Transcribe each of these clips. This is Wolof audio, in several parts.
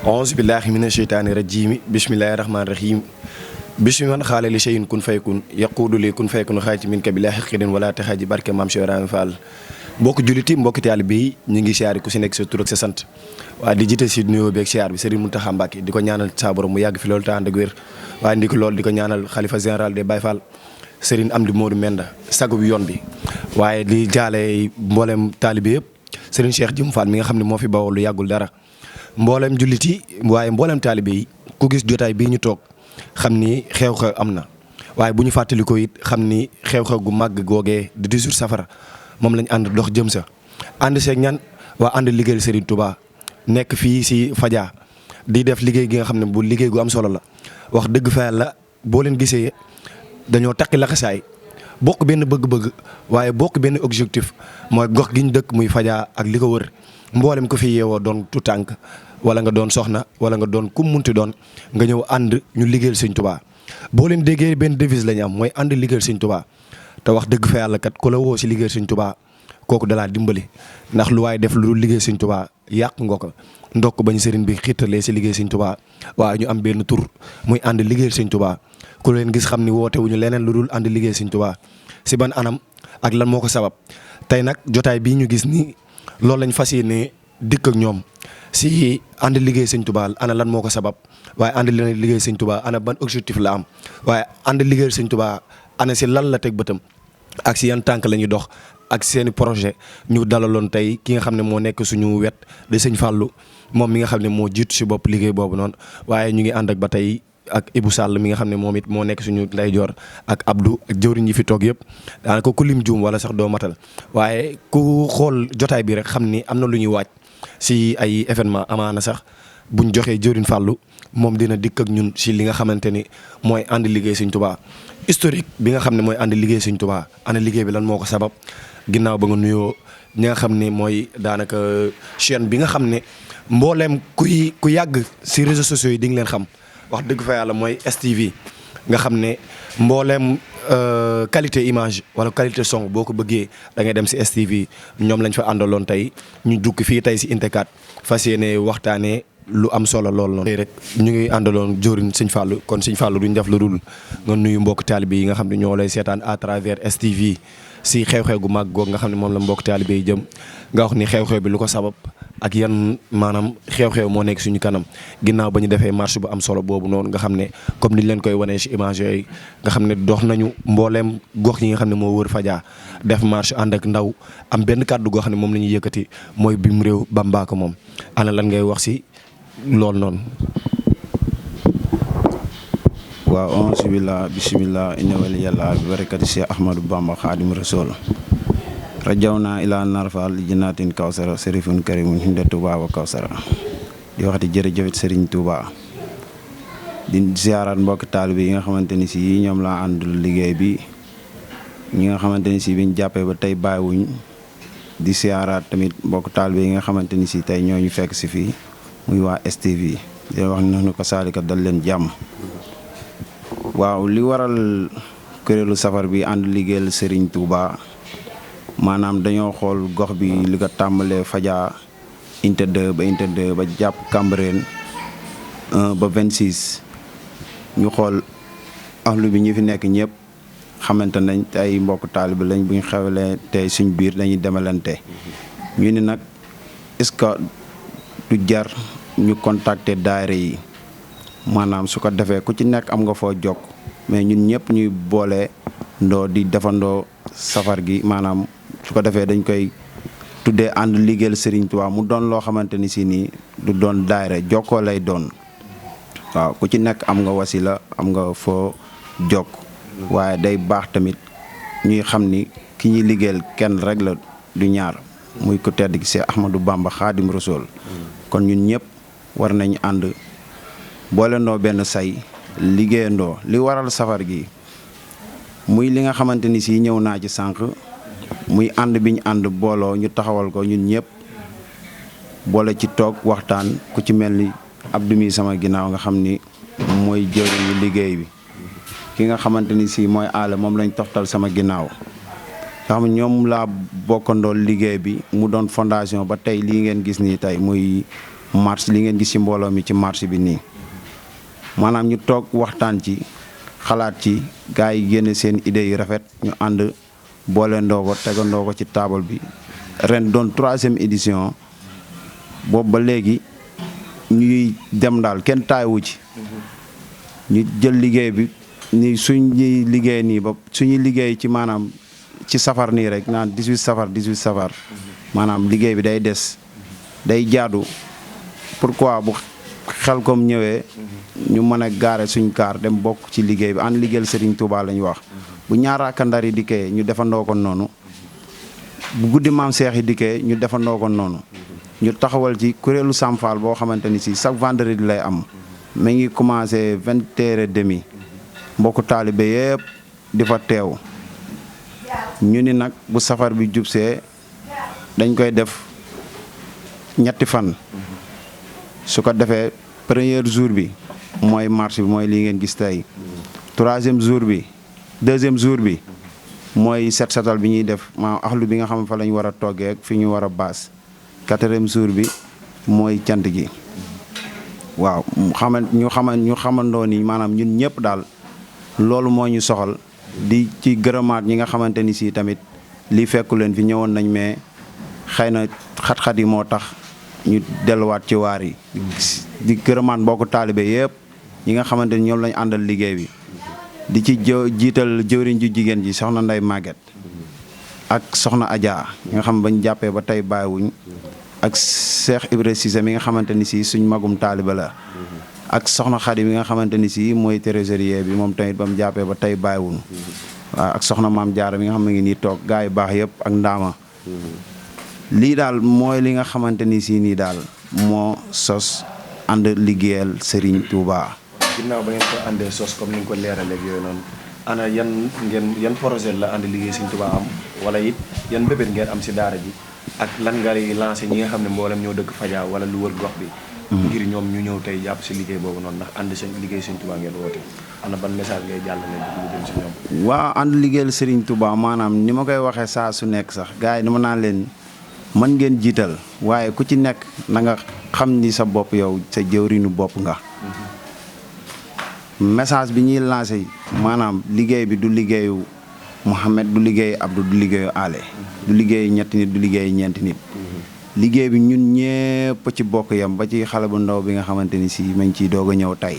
auzu billahi mina sheytaani rajiim bismillahi rahmaani rahiim bismi man xaale li cheyin kun faykun yaquudu li kun faykun xaaci min ka bi laa xaqidin wala taxaaji barke maam Cheikh Ibrahima Fall mbokki julliti mbokki taalibe yi ñu ngi siyaar ku si nekk sa tur ak sa sant waaye di jiite si nuyoo beeg siyaar bi Serigne Mountakha Mbacké di ko ñaanal saa borom mu yàgg fi loolu te ànd ak wér waaye ndi ko loolu di ko ñaanal xalifa général des Baye Fall Serigne Amdi Modou Menda sagu bi yoon bi waaye di jaale mboolem taalibe yëpp Serigne Cheikh Jim Fall mi nga xam ne moo fi bawoo lu yàggul dara mboolem jullit yi waaye mboolem taalibe yi ku gis jotaay bii ñu toog xam ni xew-xew am na waaye bu ñu fàttali ko it xam ni xew-xew gu màgg googee di 18 safara moom lañ ànd dox jëm sa ànd seeg ñan waa ànd liggéeyal Serigne Touba nekk fii si Fadia di def liggéey gi nga xam ne bu liggéey gu am solo la wax dëgg fa yàlla boo leen gisee dañoo takki laxasaay bokk benn bëgg-bëgg waaye bokk benn objectif mooy gox gi ñu dëkk muy Fadia ak li ko wër mboolem ko fi yeewoo doon tu tànk wala nga doon soxna wala nga doon kum munti doon nga ñëw ànd ñu liggéeyal Sëñ Touba boo leen déggee benn devise la ñu am mooy ànd liggéeyal Sëñ Touba te wax dëgg fa yàlla kat ku la woo si liggéeyal Sëñ Touba kooku dalaa dimbali ndax lu waaye def lu dul liggéey Sëñ Touba yàq nga ko ndokk bañ sëriñ bi xiirtalee si liggéey Sëñ Touba waaye ñu am benn tur muy ànd liggéeyal Sëñ Touba ku leen gis xam ni woote wuñu leneen lu dul ànd liggéey Sëñ Touba si ban anam ak lan moo ko sabab tey nag jotaay bii ñu gis ni loolu lañ fas yéene dikk ak ñoom si ànd liggéey sëñ Touba ana lan moo ko sabab waaye ànd liggéey sëñ Touba ana ban objectif la am waaye ànd liggéey sëñ Touba ana si lan la teg bëtam ak si yan tànk la ñuy dox ak seeni projet ñu dalaloon tey ki nga xam ne moo nekk suñu wet di sëñ Fallou moom mi nga xam ne moo jiitu si bopp liggéey boobu noonu waaye ñu ngi ànd ak ba tey ak Ibou Sall mi nga xam ne moom it moo nekk suñu ndeyjoor ak Abdou ak jëwriñ yi fi toog yëpp daanaka ku lim juum wala sax doo matal waaye ku xool jotaay bi rek xam ni am na lu ñuy waaj si ay événement amaana sax buñ joxee jëwriñ Fallou moom dina dikk ak ñun si li nga xamante ni mooy ànd liggéey sëñ Touba historique bi nga xam ne mooy ànd liggéey sëñ Touba ana liggéey bi lan moo ko sabab ginnaaw ba nga nuyoo ñi nga xam ne mooy daanaka chaîne bi nga xam ne mbooleem ku yàgg si réseaux sociaux yi di nga leen xam wax dëgg fa yàlla mooy STV nga xam ne mbooleem qualité image wala qualité son boo ko bëggee da ngay dem si STV ñoom lañ fa àndaloon tey ñu dukki fii tey si Intecat fas yéene waxtaanee lu am solo lool noonu. tey rek ñu ngi àndaloon jëwriñ sëñ Fallou kon sëñ Fallou duñ def lu dul nga nuyu mbokk taalibe yi nga xam ne ñoo lay seetaan à travers STV si xew-xew gu mag goog nga xam ne moom la mbokk taalibe yi jëm nga wax ni xew-xew bi lu ko sabab ak yan maanaam xew-xew moo nekk suñu kanam ginnaaw ba ñu defee marche bu am solo boobu noonu nga xam ne comme niñ leen koy wanee si image yooyu nga xam ne dox nañu mbooleem gox yi nga xam ne moo wër Fadia def marche ànd ak ndaw am benn kàddu goo xam ne moom la ñuy yëkkati mooy bimu réew Bamba ko moom ana lan ngay wax si loolu noonu. waaw auzu billah bismillah inna wali yàlla bi barakati Cheikh Ahmadou Bamba Khadim Rasoul rajawna ila narfal jannatin kawsara serifun karimun hinda Touba wa kawsara di waxati jërëjëfit Serigne Touba di ziarat mbokk taalibe yi nga xamante ni si ñoom laa àndul liggéey bi ñi nga xamante ni si biñ jàppee ba tey bàyyiwuñ di ziarat tamit mbokk taalibe yi nga xamante ni si tey ñoo ñu fekk si fii muy waa STV di wax ni noonu ko saalika dal leen jàmm. waaw li waral kuréelu safar bi ànd liggéeyal Serigne Touba maanaam dañoo xool gox bi li ko tàmbalee Fadia Inte 2 ba jàpp Cambérène 1 ba 26 ñu xool ahlu bi ñu fi nekk ñëpp xamante nañ te ay mbokk taalibe lañ buñ xewlee tey suñ biir dañuy demalante ñu ni nag est-ce que du jar ñu contacter daayira yi maanaam su ko defee ku ci nekk am nga foo jokk mais ñun ñëpp ñuy boole ndoo di defandoo safar gi maanaam su ko defee dañ koy tuddee ànd liggéeyal Serigne Touba mu doon loo xamante ni si nii du doon daayira jokkoo lay doon waaw ku ci nekk am nga wasila am nga foo jokk waaye day baax tamit ñuy xam ni ki ñuy liggéeyal kenn rek la du ñaar muy ko tedd gi Cheikh Ahmadou Bamba Khadim Rasoul kon ñun ñëpp war nañ ànd boolendoo benn say liggéeyandoo li waral safar gi muy li nga xamante ni si ñëw naa ci sànq muy ànd bi ñu ànd booloo ñu taxawal ko ñun ñëpp boole ci toog waxtaan ku ci mel ni Abdou mi sama ginnaaw nga xam ni mooy jëwriñu liggéey bi ki nga xamante ni si mooy aale moom lañ toftal sama ginnaaw nga xam ñoom laa bokkandool liggéey bi mu doon fondation ba tey lii ngeen gis nii tey muy marche li ngeen gis ci mbooloo mi ci marche bi nii maanaam ñu toog waxtaan ci xalaat ci gars yi génne seen idées yu rafet ñu ànd booleendoo ko tegandoo ko ci taabal bi ren doon 3e édition boobu ba léegi ñuy dem daal kenn taayiwu ci ñu jël liggéey bi ni suñuy liggéey nii ba suñuy liggéey ci maanaam ci safar nii rek naan 18 safar maanaam liggéey bi day des day jaadu pourquoi bu xel comme ñëwee ñu mën a gaare suñ kaar dem bokk ci liggéey bi ànd liggéeyal Serigne Touba lañ wax bu ñaaraaka ndar yi dikkee ñu defandoo ko noonu bu guddi maam seex yi dikkee ñu defandoo ko noonu ñu taxawal ci kuréelu Samfal boo xamante ni si chaque vendredi lay am mi ngi commencé 20h30 mbokku taalibe yëpp di fa teew ñu ni nag bu safar bi jubsee dañ koy def ñetti fan su ko defee premier jour bi mooy marche bi mooy lii ngeen gis tey 3e jour bi 2e jour bi mooy set setal bi ñuy def maanaam axlu bi nga xam fa lañ war a toggee ak fi ñu war a baas 4e jour bi mooy cant gi waaw ñu xamandoo ni maanaam ñun ñëpp daal loolu moo ñu soxal di ci gërëmaat ñi nga xamante ni si tamit lii fekku leen fi ñëwoon nañ mais xëy na xat-xat yi moo tax ñu delluwaat ci waar yi di gërëmaat mbokku taalibe yëpp ñi nga xamante ni ñoom lañ àndal liggéey bi di ci jiital jëwriñ ju jigéen ji soxna Ndey Maguette ak soxna Adja ñi nga xam bañ jàppee ba tey bàyyiwuñ ak Cheikh Ibra Cissé mi nga xamante ni si suñ magum taalibe la ak soxna Xadi mi nga xamante ni si mooy trésorier bi moom tamit ba mu jàppee ba tey bàyyiwuñ waaw ak soxna Maam Jaara mi nga xam ne ngi nii toog gaa yu baax yëpp ak ndaama lii daal mooy li nga xamante ni si nii daal moo sos ànd liggéeyal Serigne Touba. ginnaaw ba ngeen ko àndee sos comme ni nga ko leeralee yooyu noonu ana yan projet la ànd liggéey Serigne Touba am wala it yan bébét ngeen am si daara ji ak lan nga lancé ñi nga xam ne mboolem ñoo dëkk Fadia wala lu wër gox bi. ngir ñoom ñu ñëw tey jàpp si liggéey boobu noonu ndax ànd seen liggéey Serigne Touba ngeen woote ana ban message ngay jàllale lu jëm si ñoom. waaw ànd liggéeyal Serigne Touba maanaam ni ma koy waxee saa su nekk sax gars yi ni ma naan leen mën ngeen jiital waaye ku ci nekk na nga xam ni sa bopp yow sa jëwriñu bopp nga. message bi ñuy lancé maanaam liggéey bi du liggéeyu Mouhamed du liggéeyu Abdou du liggéeyu Ale du liggéeyu ñetti nit du liggéeyu ñeenti nit. liggéey bi ñun ñëpp ci bokk yam ba ci xale bu ndaw bi nga xamante ni si mañ ciy doog a ñëw tey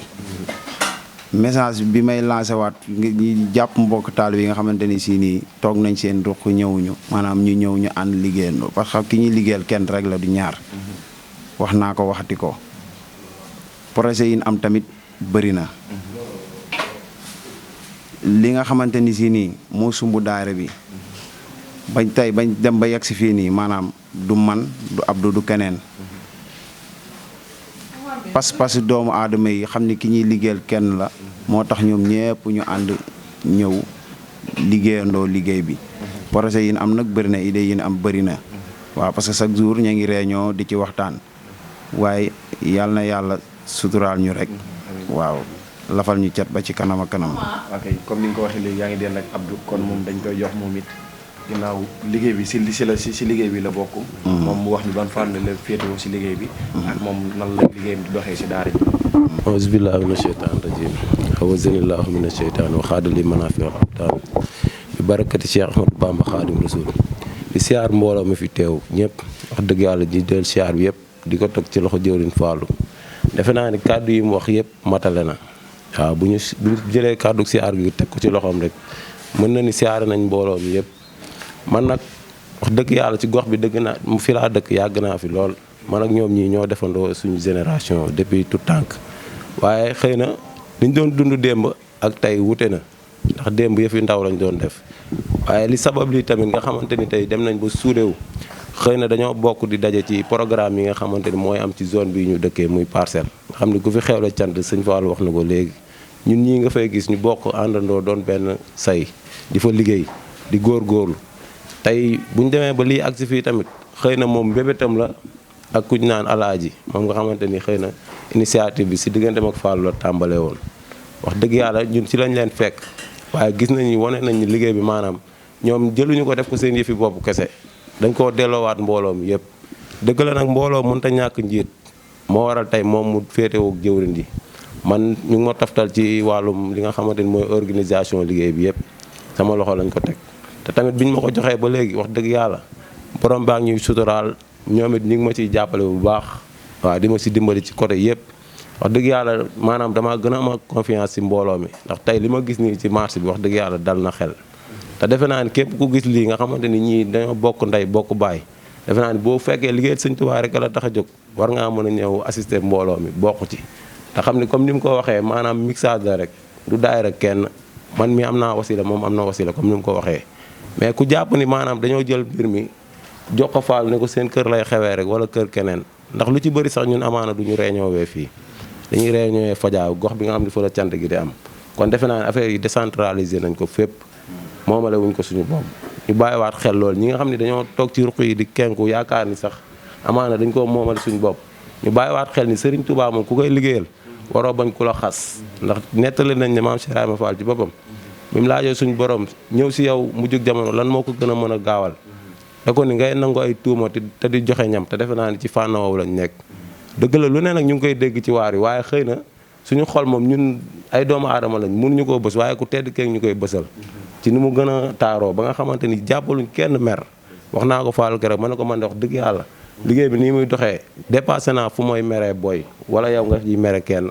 message bi may lancé waat ñi jàpp mbokk taal bi nga xamante ni si nii toog nañ seen ruq ñëwuñu maanaam ñu ñëw ñu ànd liggéeyandoo parce que ki ñuy liggéeyal kenn rek la du ñaar wax naa ko waxati ko projet yi am tamit bëri na li nga xamante ni si nii moo sumbu daara bi bañ tey bañ dem ba yegg si fii nii maanaam du man du Abdou du keneen pas-pas doomu aadama yi xam ni ki ñuy liggéeyal kenn la moo tax ñoom ñëpp ñu ànd ñëw liggéeyandoo liggéey bi projet yi am nag bëri na idée yi am bëri na waaw parce que chaque jour ña ngi réunion di ci waxtaan waaye yàlla na yàlla suturaal ñu rek waaw lafal ñu cat ba ci kanam ak kanam. ok comme ni nga ko waxee léegi yaa ngi dell ak Abdou kon moom dañ koy jox moom it ginnaaw liggéey bi si liggéey bi la bokk. moom mu wax ñu ban fànn la féetewoo si liggéey bi. ak moom nan la liggéeyam di doxee si daara ji. auzu billaahi mina sheytaani rajiim awzanillaahu mina sheytaani wa xaadali manaafi'al abdaan bi barakati Cheikh Ahmadou Bamba Xaadim Rasuul di siyaar mbooloo mi fi teew ñëpp wax dëgg yàlla di del siyaar bi yëpp di ko teg ci loxo jëwriñ Fallou defe naa ni kàddu yi mu wax yëpp matale na waaw bu ñu jëlee kàddu siyaar gi teg ko ci loxoom rek mën na ni siyaare nañ mbooloo mi yëpp. man nag wax dëgg yàlla ci gox bi dëgg naa mu fi laa dëkk yàgg naa fi lool man ak ñoom ñii ñoo defandoo suñu génération depuis tout tànk waaye xëy na liñ doon dund démb ak tey wute na ndax démb yëf yu ndaw lañ doon def waaye li sabab li tamit nga xamante ni tey dem nañ ba suudewu xëy na dañoo bokk di daje ci programme yi nga xamante ni mooy am ci zone bi ñu dëkkee muy parcelle nga xam ne ku fi xewle cant sëñ Fall wax na ko léegi ñun ñii nga fay gis ñu bokk àndandoo doon benn say di fa liggéey di góorgóorlu tey bu ñu demee ba lii agsi fii tamit xëy na moom bébétam la ak kuñ naan alaaji moom nga xamante ni xëy na initiative bi si digganteem ak Fallou la tàmbalee woon wax dëgg yàlla ñun si lañ leen fekk waaye gis nañu wane nañ ni liggéey bi maanaam ñoom jëluñu ko def ko seen yëfi bopp kese dañ koo delloowaat mbooloo mi yëpp dëgg la nag mbooloo mënut a ñàkk njiit moo waral tey moom mu féetewoo ak jëwriñ ji man ñu ngi ma taftal ci wàllum li nga xamante ni mooy organisation liggéey bi yëpp sama loxo lañ ko teg te tamit biñ ma ko joxee ba léegi wax dëgg yàlla borom baa ngi ñuy suturaal ñoom it ñu ngi ma ciy jàppale bu baax waaw di ma si dimbali ci côté yëpp wax dëgg yàlla maanaam damaa gën a am confiance si mbooloo mi ndax tey li ma gis nii ci marché bi wax dëgg yàlla dal na xel te defe naa ni képp ku gis lii nga xamante ni ñii dañoo bokk ndey bokk baay defe naa ni boo fekkee liggéey Sëñ Tuubaa rek la tax a jóg war ngaa mën a ñëw assister mbooloo mi bokk ci te xam ni comme ni mu ko waxee maanaam mixage la rek du daay rek kenn man mi am naa wasila moom am na wasila comme ni mu ko waxee mais ku jàpp ni maanaam dañoo jël mbir mi jox ko Fall ne ko seen kër lay xewee rek wala kër keneen ndax lu ci bëri sax ñun amaana du ñu réñoowee fii dañuy réñoowee Fadia gox bi nga xam ne fa la cant gi di am kon defe naa ne affaire yi décentralisé nañ ko fépp moomale wuñ ko suñu bopp ñu bàyyiwaat xel lool ñi nga xam ne dañoo toog ci ruq yi di kenku yaakaar ni sax amaana dañ ko moomale suñu bopp ñu bàyyiwaat xel ni Serigne Touba moom ku koy liggéeyal waroo bañ ku la xas ndax nettali nañ ne maam Cheikh Ibrahima Fall ci boppam bi mu laajoo suñu borom ñëw si yow mu jóg jamono lan moo ko gën a mën a gaawal da ko ni ngay nangu ay tuuma te di joxe ñam te defe naa ni ci fànn woowu lañ nekk dëgg la lu ne nag ñu ngi koy dégg ci waar yi waaye xëy na suñu xol moom ñun ay doomu aadama lañ mënuñu koo bës waaye ku tedd keeg ñu koy bësal ci ni mu gën a taaroo ba nga xamante ni jàppaluñ kenn mer wax naa ko Fallou keroog ma ne ko man de wax dëgg yàlla liggéey bi nii muy doxee dépassé naa fu mooy meree booy wala yow nga ji mere kenn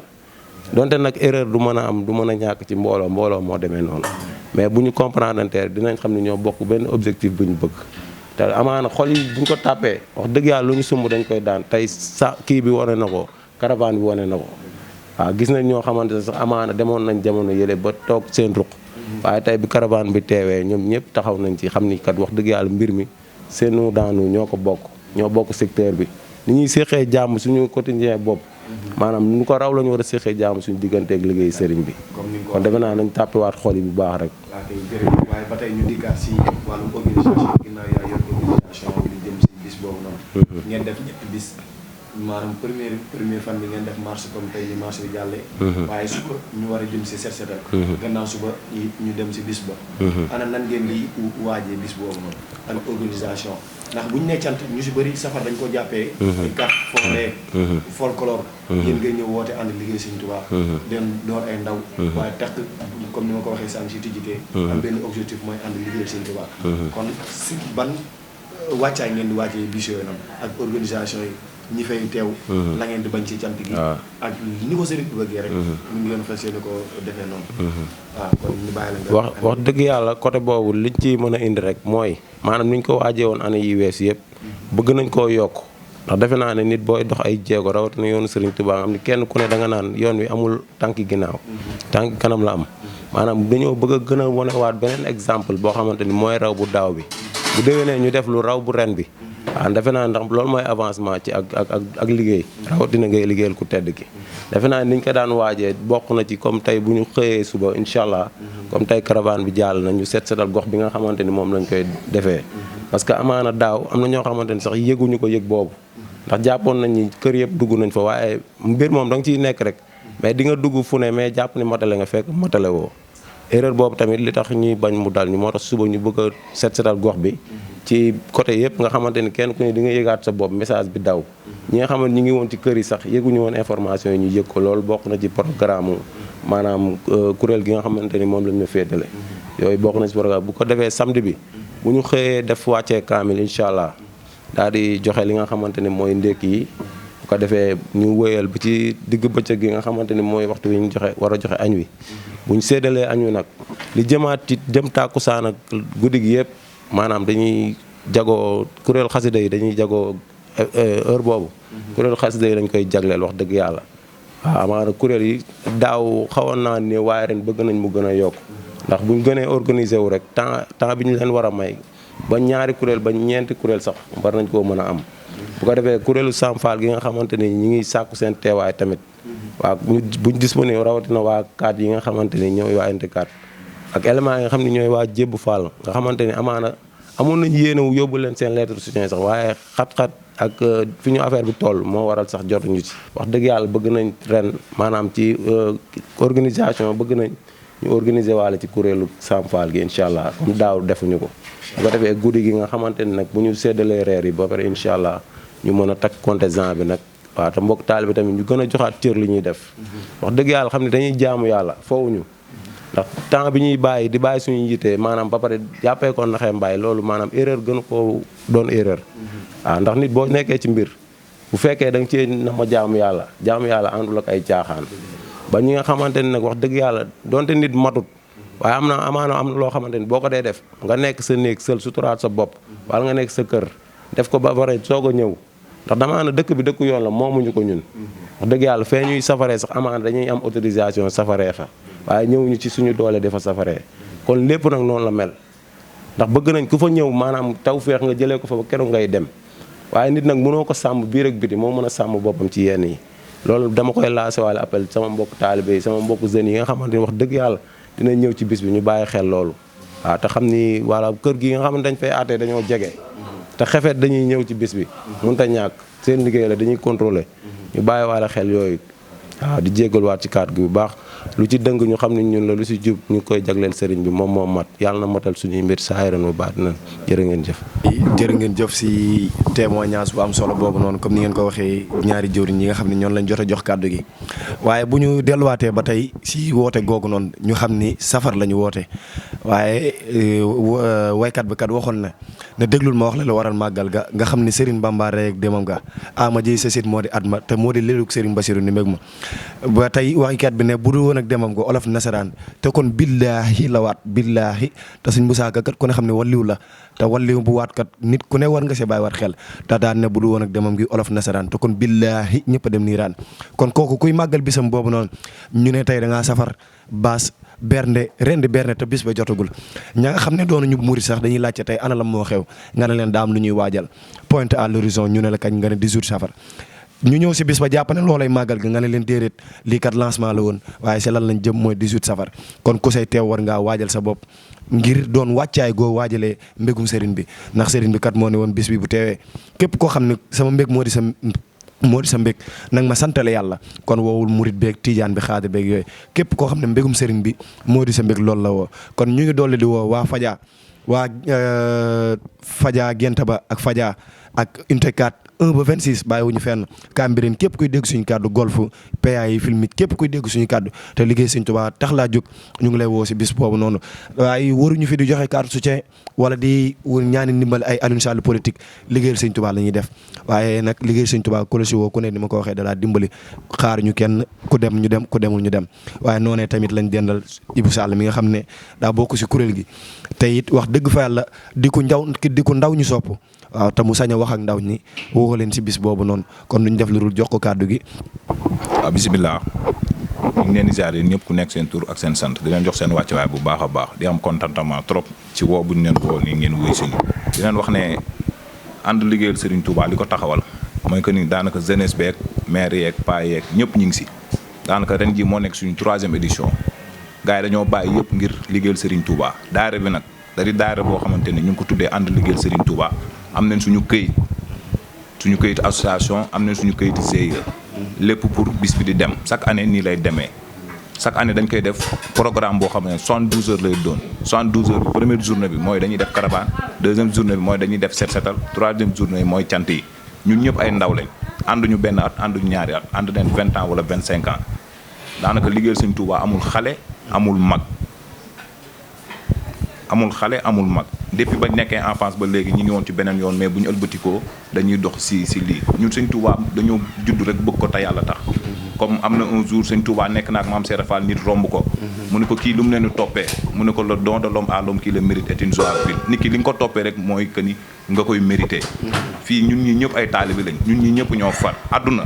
donte nag erreur du mën a am du mën a ñàkk ci mbooloo moo demee noonu mais bu ñu comprendre dinañ xam ne ñoo bokk benn objectif bu ñu bëgg te amaana xol yi bu ñu ko tàppee wax dëgg yàlla lu ñu sumb dañ koy daan tey sa kii bi wane na ko caravane bi wane na ko waaw gis nañ ñoo xamante ne sax amaana demoon nañ jamono yële ba toog seen ruq waaye tey bi caravane bi teewee ñoom ñëpp taxaw nañ ci xam ni kat wax dëgg yàlla mbir mi seenu daanu ñoo ko bokk ñoo bokk secteur bi ni ñuy séqee jàmm suñu quotidien bopp maanaam nu ko raw la ñu war a séqee jàmm suñu digganteeg liggéey sëriñ bi kon defe naa nañ tàppiwaat xol yi bu baax rek. waaye ba tey ñu dikkaat si wàllum organisation ginnaaw yaa yor organisation bi jëm si bis boobu noonu. ngeen def ñetti bis maanaam première fan bi ngeen def marche comme tey ni marche bi jàllee. waaye suba ñu war a jëm si set setal. gannaaw suba ñu dem si bis ba. ana nan ngeen di waajee bis boobu noonu ak organisation ndax bu ñu nee cant ñu si bëri safar dañ ko jàppee. ay carte forêt folklore. yéen ngay ñëw woote ànd liggéey Sëriñ Tuubaa. dem door ay ndaw. waaye takk comme ni ma ko waxee sànq si tijjitee. am benn objectif mooy ànd liggéey Sëriñ Tuubaa. kon si ban wàccaay ngeen di wàccee bis yooyu noonu ak organisation yi. ñi fay teew la ngeen di bañ ci cant gi ak ni ko sëriñ bi bëggee rek ñu ngi leen fas yéene ko defee noonu waaw kon ñu bàyyi la wax dëgg yàlla côté boobu liñ ci mën a indi rek mooy maanaam ni ñu ko waajee woon année yi wees yëpp bëgg nañ koo yokk ndax defe naa ne nit booy dox ay jéego rawatina yoonu sëriñ Tuubaa nga xam ni kenn ku ne da nga naan yoon wi amul tànki ginnaaw tànki kanam la am maanaam dañoo bëgg a gën a wanewaat beneen exemple boo xamante ni mooy raw bu daaw bi bu déwénee ñu def lu raw bu ren bi waaw defe naa ndax loolu mooy avancement ci ak liggéey rawatina ngay liggéeyal ku tedd ki defe naa niñ ko daan waajee bokk na ci comme tey bu ñu xëyee suba incha allah comme tey caravane bi jàll na ñu setal gox bi nga xamante ni moom lañ koy defee parce que amaana daaw am na ñoo xamante ni sax yëguñu ko yëg boobu ndax jàppoon nañ ni kër yëpp dugg nañ fa waaye mbir moom da nga ciy nekk rek mais di nga dugg fu ne mais jàpp ni matale nga fekk matale woo erreur boobu tamit li tax ñuy bañ mu dal ñu moo tax suba ñu bëgg a setal gox bi ci côté yëpp nga xamante ni kenn ku ne di nga yëgaat sa bopp message bi daw ñi nga xamante ñi ngi woon ci kër yi sax yëguñu woon information yi ñu yëg ko loolu bokk na ci programme maanaam kuréel gi nga xamante ni moom lañ ñu féetale yooyu bokk na ci programme bu ko defee samedi bi bu ñu xëyee def wàccee kaamil incha allah daal di joxe li nga xamante ni mooy ndékki yi bu ko defee ñu wëyal ba ci digg bëccëg gi nga xamante ni mooy waxtu wi ñu joxe war a joxe añ wi bu ñu séddalee añ wi nag li jëmaat ci jëm tàkkusaan ak guddi gi yëpp maanaam dañuy jagoo kuréel xasida yi dañuy jagoo heure boobu kuréel xasida yi dañ koy jagleel wax dëgg yàlla waaw amaana kuréel yi daaw xawoon naa ne waaye ren bëgg nañ mu gën a yokk ndax buñ gënee organiser wu rek temps bi ñu leen war a may ba ñaari kuréel ba ñeenti kuréel sax war nañ koo mën a am bu ko defee kuréelu Sam Fall gi nga xamante ni ñi ngi sàkku seen teewaay tamit waaw buñ disponible rawatina waa kaat yi nga xamante ni ñooy waa NT4 ak éléments yi nga xam ne ñooy waa Jébbu Fall nga xamante ni amaana amoon nañ yéene wu yóbbu leen seen lettre de soutien sax waaye xat-xat ak fi ñu affaire bi toll moo waral sax jotuñu ci wax dëgg yàlla bëgg nañ ren maanaam ci organisation bëgg nañ ñu organiser waale ci kuréelu Sam Fall gi incha allah comme daaw defuñu ko bu ko defee guddi gi nga xamante ni nag bu ñu séddalee reer yi ba pare incha allah ñu mën a takk contingent bi nag waaw te mbokk taal bi tamit ñu gën a joxaat cër li ñuy def wax dëgg yàlla xam ne dañuy jaamu yàlla foowuñu ndax temps bi ñuy bàyyi di bàyyi suñu yitee maanaam ba pare jàppee ko naxee mbaay loolu maanaam erreur gën koo doon erreur waaw ndax nit boo nekkee ci mbir bu fekkee da nga ci na ma jaamu yàlla àndul ak ay caaxaan ba ñi nga xamante ni nag wax dëgg yàlla donte nit matut waaye am na loo xamante ni boo ko dee def nga nekk sa néeg sël suturaat sa bopp wala nga nekk sa kër def ko ba pare soog a ñëw ndax dama dëkk bi dëkku yoon la moomuñu ko ñun wax dëgg yàlla fee ñuy safaree sax amaana dañuy am autorisation safaree fa waaye ñëwuñu ci suñu doole dafa safaree kon lépp nag noonu la mel ndax bëgg nañ ku fa ñëw maanaam taw feex nga jëlee ko fa ba keroog ngay dem waaye nit nag mënoo ko sàmm biir ak biti moo mën a sàmm boppam ci yenn yi loolu dama koy lancé waale appel sama mbokk taalibe yi sama mbokk jeunes yi nga xamante ni wax dëgg yàlla dinañ ñëw ci bis bi ñu bàyyi xel loolu waaw te xam ni voilà kër gi nga xam ne dañ fay aatee dañoo jege te xefet dañuy ñëw ci bis bi mënut a ñàkk seen liggéey la dañuy contrôler ñu bàyyi waale xel yooyu waaw di jéggaluwaat ci kàddu gi bu baax lu ci dëng ñu xam ne ñun la lu si jub ñu koy jagleel sëriñ bi moom moo mat yàlla na matal suñuy mbir saahiran wa baatinan jërë ngeen jëf. jërë ngeen jëf si témoignage bu am solo boobu noonu comme ni ngeen ko waxee ñaari jëwriñ ñi nga xam ne ñoom lañ jot a jox kàddu gi waaye bu ñu delluwaatee ba tey si woote googu noonu ñu xam ni safar la ñu woote waaye waykat bi kat waxoon na ne déglul ma wax la lu waral màggal ga nga xam ni Serigne Bamba rek demam ga ama jëy sa sit moo di at ma te moo di lélug Serigne Bassirou ni meg ma ba tey waxkat bi ne bu dul woon ak demam ga olof nasaraan te kon billaahi la waat billaahi te suñ Musaa Ka kat ku ne xam ne walliw la te walliw bu waat kat nit ku ne war nga see bàyyi war xel te daan ne bu dul woon ak demam gi olof nasaraan te kon billaahi ñëpp a dem niiraan kon kooku kuy màggal bisam boobu noonu ñu ne tey da ngaa safar baas bernde rendi bernde te bis ba jotagul ña nga xam ne doonu ñu murit sax dañuy laajte tey ana la moo xew nga ne leen daa am lu ñuy waajal pointe à l'horizon ñu ne la kañ nga ne 18 safar ñu ñëw si bis ba jàpp ne loolay màggal ga nga ne leen déedéet lii kat lancement la woon waaye si lan lañ jëm mooy 18 safar kon ku say teew war ngaa waajal sa bopp ngir doon wàccaay goo waajalee mbégum sëriñ bi ndax sëriñ bi kat moo ne woon bis bi bu teewee képp koo xam ne sama mbég moo di sa mbég nag ma santale yàlla kon woowul murit beeg tijaan bi xaadir beeg yooyu képp koo xam ne mbégum sëriñ bi moo di sa mbég loolu la woo kon ñu ngi dolli di woo waa Fadia waa Fadia Gentaba ak Fadia ak unité 4 1 ba 26 bàyyiwuñu fenn Cambérène képp kuy dégg suñu kàddu golf PA yi film it képp kuy dégg suñu kàddu te liggéey Sëñ Tuubaa tax laa jóg ñu ngi lay woo si bis boobu noonu waaye waruñu fi di joxe carte soutien wala di ñaani ndimbal ay Alioune Sall politique liggéeyal Sëñ Tuubaa la ñuy def waaye nag liggéey Sëñ Tuubaa ku la si woo ku ne ni ma ko waxee dalaa dimbali xaar ñu kenn ku dem ñu dem ku demul ñu dem waaye noonee tamit lañ dendal Ibou Sall mi nga xam ne daa bokk si kuréel gi te it wax dëgg fa yàlla di ko ndaw ñu sopp waaw te mu sañ a wax ak ndaw ñi woo leen si bis boobu noonu kon duñ def lu dul jox ko kàddu gi. waaw bisimilah ñu ngi leen di ziar yéen ñëpp ku nekk seen tur ak seen sant di leen jox seen wàccuwaay bu baax a baax di am contentement trop ci woo bu ñu leen woo nii ngeen wuy suñu di leen wax ne ànd liggéeyal Serigne Touba li ko taxawal mooy que ni daanaka jeunesse beeg maire yeeg paa yeeg ñëpp ñu ngi si daanaka ren jii moo nekk suñu 3e édition gars yi dañoo bàyyi yëpp ngir liggéeyal Serigne Touba daayira bi nag da di daayira boo xamante ni ñu ngi ko tuddee ànd liggéeyal Serigne Touba am nañ suñu këyit association am nañ suñu këyit GIE lépp pour bis bi di dem chaque année nii lay demee chaque année dañ koy def programme boo xam ne 72 heures lay doon 72 heures bi première journée bi mooy dañuy def caravane deuxième journée bi mooy dañuy def set setal troisième journée bi mooy cant yi ñun ñëpp ay ndaw lañ ànduñu benn at ànduñu ñaari at ànd nañ 20 ans wala 25 ans daanaka liggéeyal Sëñ Tuubaa amul xale amul mag depuis bañ nekkee enfance ba léegi ñi ngi woon ci beneen yoon mais bu ñu ëlbatikoo dañuy dox si lii ñun Sëñ Tuubaa dañoo judd rek bëgg ko te yàlla tax comme am na un jour Sëñ Tuubaa nekk naak Maam Seera Fall nit romb ko mu ne ko kii lu mu leen toppee mu ne ko le don de l'homme à l'homme qui le mérite est une joie ville nit ki li nga ko toppee rek mooy que ni nga koy mérité fii ñun ñi ñëpp ay taalibi lañ ñun ñi ñëpp ñoo far àdduna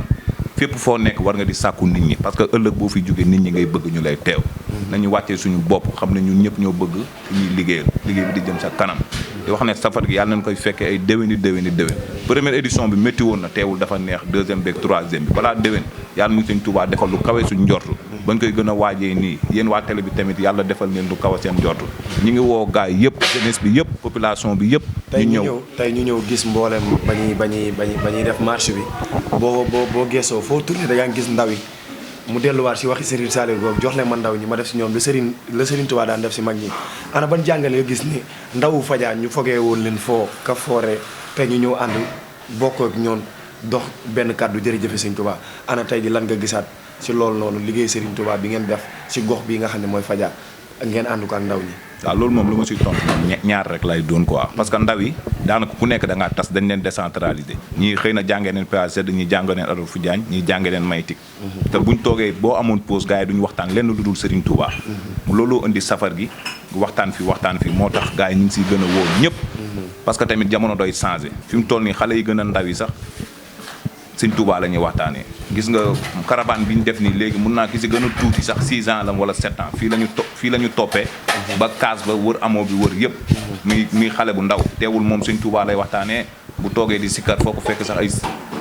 fépp foo nekk war nga di sàkku nit ñi parce que ëllëg boo fi jógee nit ñi ngay bëgg ñu lay teew nañu wàccee suñu bopp xam ne ñun ñëpp ñoo bëgg ñuy liggéey bi di jëm sa kanam di wax ne safar gi yàlla nañ koy fekkee ay déwéni première édition bi métti woon na teewul dafa neex deuxième beeg troisième bi balaa déwén yàlla ñu Sëñ Tuubaa defal lu kawe suñu njortu bañ koy gën a waajee nii yéen waa télé bi tamit yàlla defal leen lu kawe seen njortu ñi ngi woo gaay yëpp jeunesse bi yëpp population bi yëpp tey ñu ñëw gis mboolem bañuy def marche bi boo geesoo foo tourné da ngaa gis ndaw yi mu delluwaat si waxi Serigne Saliou googu jox leen ma ndaw ñi ma def si ñoom la Serigne Touba daan def si mag ñi ana ban jàngale nga gis ni ndawu Fadia ñu fogee woon leen ka foore tey ñu ñëw ànd bokk ak ñoon dox benn kàddu jërëjëfe Serigne Touba ana tey ji lan nga gisaat si loolu noonu liggéey Serigne Touba bi ngeen def si gox bi nga xam ne mooy Fadia ngeen ànd ko ak ndaw ñi. waaw loolu moom lu ma siy tontu moom ñaar rek lay doon quoi parce que ndaw yi daanaka ku nekk da ngaa tas dañ leen décentraliser ñii xëy na jàngee neen PAZ ñii jàngee neen Adolphe Diagne ñii jàngee neen Maytik te buñ toogee boo amoon pause gars yi duñu waxtaan lenn lu dul Serigne Touba looloo indi safar gi waxtaan fi moo tax gars yi ñu ngi siy gën a woo ñëpp parce que tamit jamono doy changé fi mu toll nii xale yi gën a ndaw yi sax Sëñ Touba la ñuy waxtaanee gis nga caravane bi ñu def nii léegi mun naa ki si gën a tuuti sax 6 ans la wala 7 ans fii la ñu toppee ba kaas ba wër amoo bi wër yëpp muy xale bu ndaw teewul moom Sëñ Touba lay waxtaanee bu toogee di sikkar foo ko fekk sax ay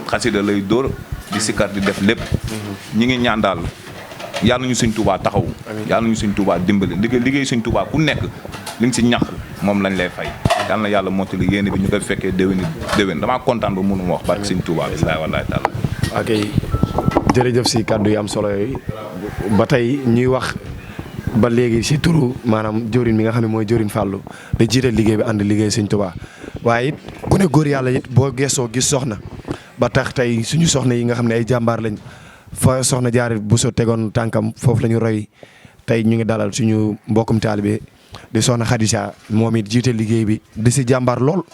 xasida lay dóor di sikkar di def lépp ñi ngi ñaan daal yàlla nañu Sëñ Touba taxaw yàlla nañu Sëñ Touba dimbali liggéey Sëñ Touba ku nekk li nga si ñax moom lañ lay fay yàlla na yàlla mottali yéene bi ñu koy fekkee déwén damaa kontaan ba mënuma wax barke Sëñ Touba billaahi wallaahi taala ok jërëjëf si kàddu yi am solo yooyu ba tey ñuy wax ba léegi si turu maanaam jëwriñ mi nga xam ne mooy jëwriñ Fallou da jiite liggéey bi ànd liggéey sëñ Tuubaa waaye it ku ne góor yàlla it boo geesoo gis soxna ba tax tey suñu soxna yi nga xam ne ay jàmbaar lañ fa soxna Jaara Buso tegoon tànkam foofu la ñu roy tey ñu ngi dalal suñu mbokkum taalibe di soxna Khadija moom it jiite liggéey bi di si jàmbaar lool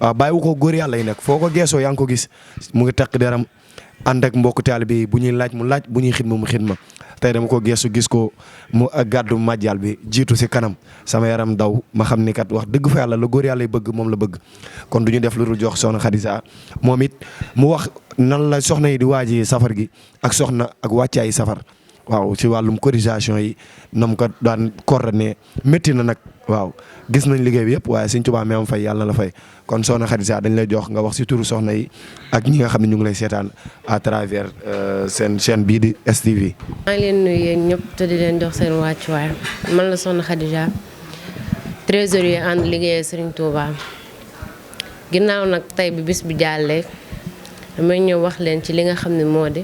waaw bàyyiwu ko góor yàlla yi nag foo ko geesoo yaa ngi ko gis mu ngi takk deram ànd ak mbokku taalibe yi bu ñuy laaj mu laaj bu ñuy xidma mu xidma tey dama ko geesu gis ko mu gàddu màjjal bi jiitu si kanam sama yaram daw ma xam ni kat wax dëgg fa yàlla la góor yàlla yi bëgg moom la bëgg kon du ñu def lu dul jox soxna Khadija moom it mu wax nan la soxna yi di waajee safar gi ak soxna ak wàccaayi safar waaw ci wàllum cotisation yi nam ko daan coordonné métti na nag waaw gis nañ liggéey bi yëpp waaye Sëñ Tuubaa mi am fay yàlla na la fay kon soxna Khadija dañ lay jox nga wax si turu soxna yi ak ñi nga xam ne ñu ngi lay seetaan à travers seen chaîne bii di STV. maa ngi leen nuyu yéen ñëpp te di leen jox seen wàccuwaay man la soxna Khadija trésorier ànd liggéeyee Serigne Touba ginnaaw nag tey bi bis bi jàllee damay ñëw wax leen ci li nga xam ne moo di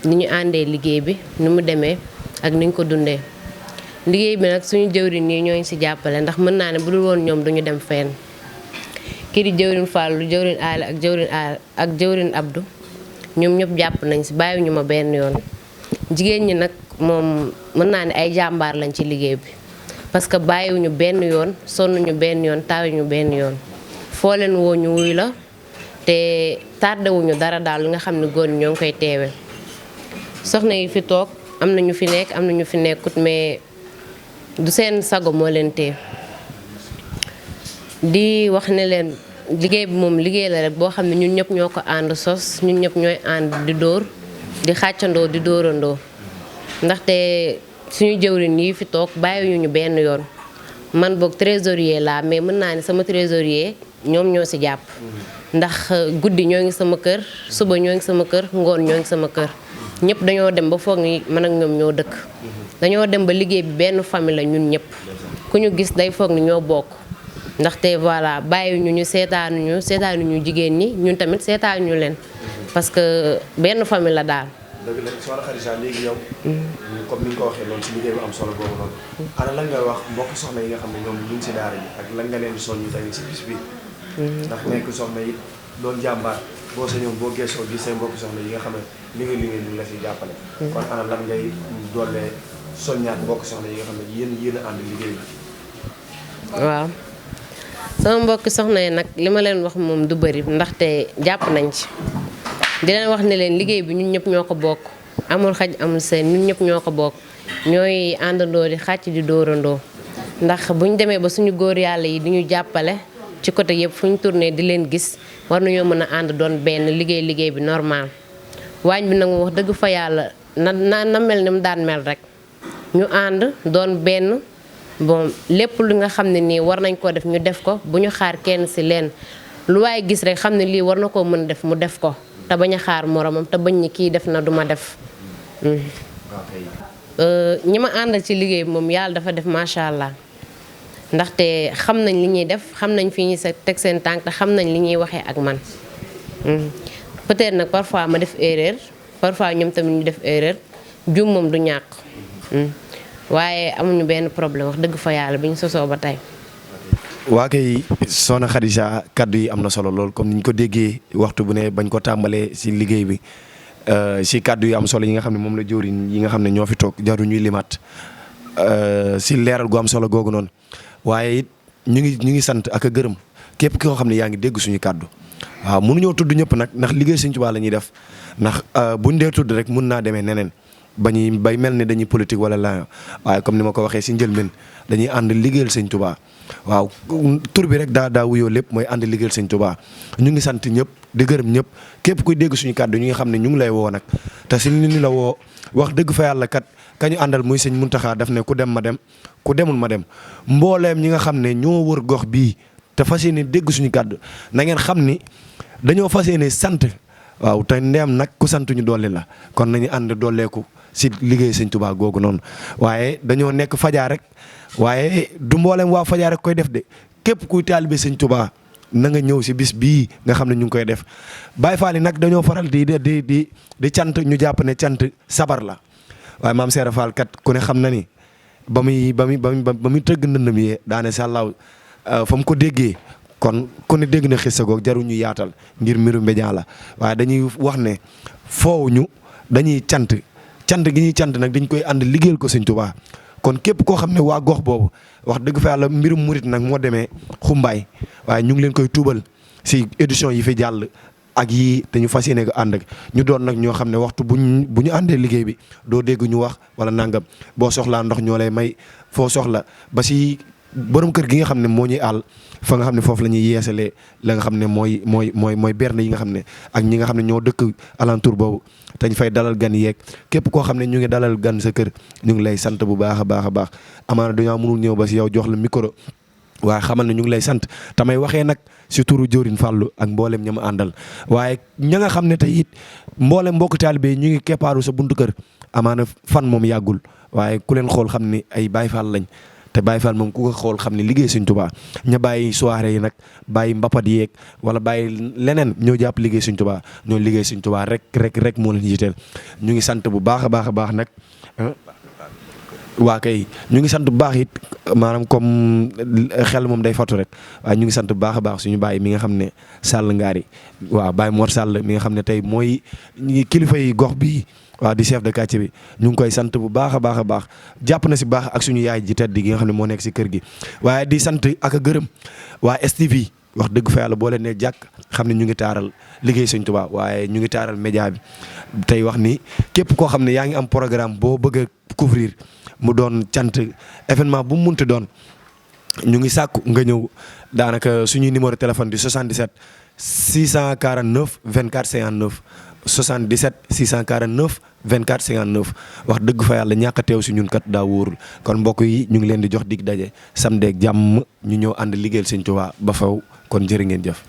ni ñu àndee liggéey bi ni mu demee ak ni ñu ko dundee. liggéey bi nag suñu jëwriñ yi ñooñu ci jàppale ndax mën naa ne bu dul woon ñoom duñu dem fenn kii di jëwriñ Fallou jëwriñ Ali ak jëwriñ Abdou ñoom ñëpp jàpp nañ ci bàyyiwuñu ma benn yoon. jigéen ñi nag moom mën naa ne ay jàmbaar lañ ci liggéey bi parce que bàyyiwuñu benn yoon sonnuñu benn yoon taawuñu benn yoon foo leen woo ñu wuy la te tardewuñu dara daal li nga xam ne góor ñi ñoo ngi koy teewee. soxna yi fi toog am na ñu fi nekk am na ñu fi nekkut mais du seen sago moo leen tee di wax ne leen liggéey bi moom liggéey la rek boo xam ne ñun ñëpp ñoo ko ànd sos ñun ñëpp ñooy ànd di dóor di xàccandoo di dóorandoo ndaxte suñu jëwriñ yi fi toog bàyyiwuñu ñu benn yoon man boog trésorier laa mais mën naa ne sama trésorier ñoom ñoo ci jàpp ndax guddi ñoo ngi sama kër suba ñoo ngi sama kër ngoon ñoo ngi sama kër ñëpp dañoo dem ba foog ni man ak ñoom ñoo dëkk dañoo dem ba liggéey bi benn famille la ñun ñëpp ku ñu gis day foog ni ñoo bokk ndaxte voilà bàyyiwuñu ñu seetaanuñu jigéen ñi ñun tamit seetaanuñu leen parce que benn famille la daal. dëgg la soxna Khadija léegi yow. comme ni nga ko waxee loolu si liggéey bu am solo boobu noonu. ana lan ngay wax mbokk soxna yi nga xam ne ñoom ñu ngi si daara ji ak lan nga leen di soññu tamit si bis bi. ndax nekk soxna yi doon jàmbaar boo sañoon boo geesoo gis say mbokk soxna yi nga xam ne liggéey ñu la si jàppale. kon ana lan ngay doole soññaat mbokk soxna yi nga xam ne yéen a ànd liggéey bi. waaw sama mbokk soxna yi nag li ma leen wax moom du bëri ndaxte jàpp nañ ci. di leen wax ne leen liggéey bi ñun ñëpp ñoo ko bokk amul xaj amul seen ñun ñëpp ñoo ko bokk ñooy àndandoo di xàcc di dóorandoo ndax bu ñu demee ba suñu góor yàlla yi di ñu jàppale ci côté yëpp fu ñu tourné di leen gis war nañoo mën a ànd doon benn liggéey bi normal. waañ bi nag mu wax dëgg fa yàlla na mel ni mu daan mel rek ñu ànd doon benn bon lépp lu nga xam ne nii war nañ koo def ñu def ko bu ñu xaar kenn ci leen lu waaye gis rek xam ne lii war na koo mën def mu def ko. te bañ a xaar moromam te bañ ni kii def na duma def. ñi ma àndal ci liggéey bi moom yàlla dafa def macha allah ndaxte xam nañ li ñuy def xam nañ fi ñuy teg seen tànk te xam nañ li ñuy waxee ak man. peut-être nag parfois ma def erreur parfois ñoom tamit ñu def erreur juum moom du ñàkk waaye amuñu benn problème wax dëgg fa yàlla bi ñu sosoo ba tey. waa kay soxna Khadija kaddu yi am na solo lool comme ni ñu ko déggee waxtu bu ne bañ ko tàmbalee si liggéey bi si kaddu yi am solo yi nga xam ne moom la jëwriñ yi nga xam ne ñoo fi toog jaru ñuy limat si leeral gu am solo googu noonu waaye it ñu ngi sant ak a gërëm képp koo xam ne yaa ngi dégg suñu kaddu waaw mënuñoo tudd ñëpp nag ndax liggéey Sëñ Tuubaa la ñuy def ndax buñ dee tudd rek mun naa demee neneen bay mel ni dañuy politique wala la waaye comme ni ma ko waxee si njëlbeen dañuy ànd liggéeyal Sëñ Tuubaa waaw tur bi rek daa wuyoo lépp mooy ànd liggéeyal Sëñ Tuubaa ñu ngi sant ñëpp di gërëm ñëpp képp kuy dégg suñu kàddu ñu ngi xam ne ñu ngi lay woo nag te si ni la woo wax dëgg fa yàlla kat kañu àndal muy Sëñ Muntaxa daf ne ku dem ma dem ku demul ma dem mbooleem ñi nga xam ne ñoo wër gox bii te fas yéene dégg suñu kàddu na ngeen xam ni dañoo fas yéene sant waaw te ndeem nag ku sant ñu dolli la kon nañu ànd dolleeku si liggéey Sëñ Tuubaa googu noonu waaye dañoo nekk Fajaa rek waaye du mboolem waa Fajaa rek koy def de képp kuy taalibe Sëñ Tuubaa na nga ñëw si bis bii nga xam ne ñu ngi koy def. Baye Fall yi nag dañoo faral di cant ñu jàpp ne cant sabar la waaye maam Seera Fall kat ku ne xam na ni ba muy tëgg ndëndam yi daane sàllaaw fa mu ko déggee kon ku ne dégg na xissa goog jaru ñu yaatal ngir mbiru mbéjaa la waaye dañuy wax ne foofu ñu dañuy cant gi ñuy cant nag dañ koy ànd liggéeyal ko Sëñ Tuubaa kon képp koo xam ne waa gox boobu wax dëgg fa yàlla mbirum murit nag moo demee xumbaay waaye ñu ngi leen koy tuubal si édition yi fi jàll ak yii te ñu fas yéene ko ànd ak ñu doon nag ñoo xam ne waxtu bu ñu àndee liggéey bi doo dégg ñu wax wala nangam boo soxlaa ndox ñoo lay may foo soxla ba si borom kër gi nga xam ne moo ñuy àll fa nga xam ne foofu la ñuy yeesalee la nga xam ne mooy berne yi nga xam ne ak ñi nga xam ne ñoo dëkk alentour boobu te ñu fay dalal gan yeeg képp koo xam ne ñu ngi dalal gan sa kër ñu ngi lay sant bu baax a baax a baax amaana dañoo mënul ñëw ba si yow jox la micro waaye xamal ne ñu ngi lay sant tamay waxee nag si turu Jëwriñ Fàllu ak mboolem ña ma àndal waaye ña nga xam ne tey it mboolem mbokk taalibe ñu ngi keppaaru sa buntu kër amaana fan moom yàggul waaye ku leen xool xam ne ay Baay Faal lañ te Baye Fall moom ku ko xool xam ne liggéey Sëñ Tuubaa ña bàyyi soirée yi nag bàyyi mbapat yeeg wala bàyyi leneen ñoo jàpp liggéey Sëñ Tuubaa ñoo liggéey Sëñ Tuubaa rek moo leen jiiteel ñu ngi sant bu baax a baax nag waa kay ñu ngi sant bu baax it maanaam comme xel moom day fatu rek waaye ñu ngi sant bu baax a baax suñu Baye mi nga xam ne Sall Ngaari waaw Baye Mor Sall mi nga xam ne tey mooy kilifa yi gox bii waaw di chef de quartier bi ñu ngi koy sant bu baax a baax jàpp na si baax ak suñu yaay ji tedd gi nga xam ne moo nekk si kër gi waaye di sant ak a gërëm waa STV wax dëgg fa yàlla boo leen ne jàkk xam ne ñu ngi taaral liggéey Sëñ Tuubaa waaye ñu ngi taaral média bi tey wax ni képp koo xam ne yaa ngi am programme boo bëgg a couvrir mu doon cant événement bu mu munti doon ñu ngi sàkku nga ñëw daanaka suñuy numéro téléphone di 77 649 24 59 77 649 24 59 wax dëgg fa yàlla ñàkk a teew si ñun kat daa wóorul kon mbokk yi ñu ngi leen di jox dig daje samedi ak jàmm ñu ñëw ànd liggéeyal Sëñ Tuubaa ba faw kon jërë ngeen jëf.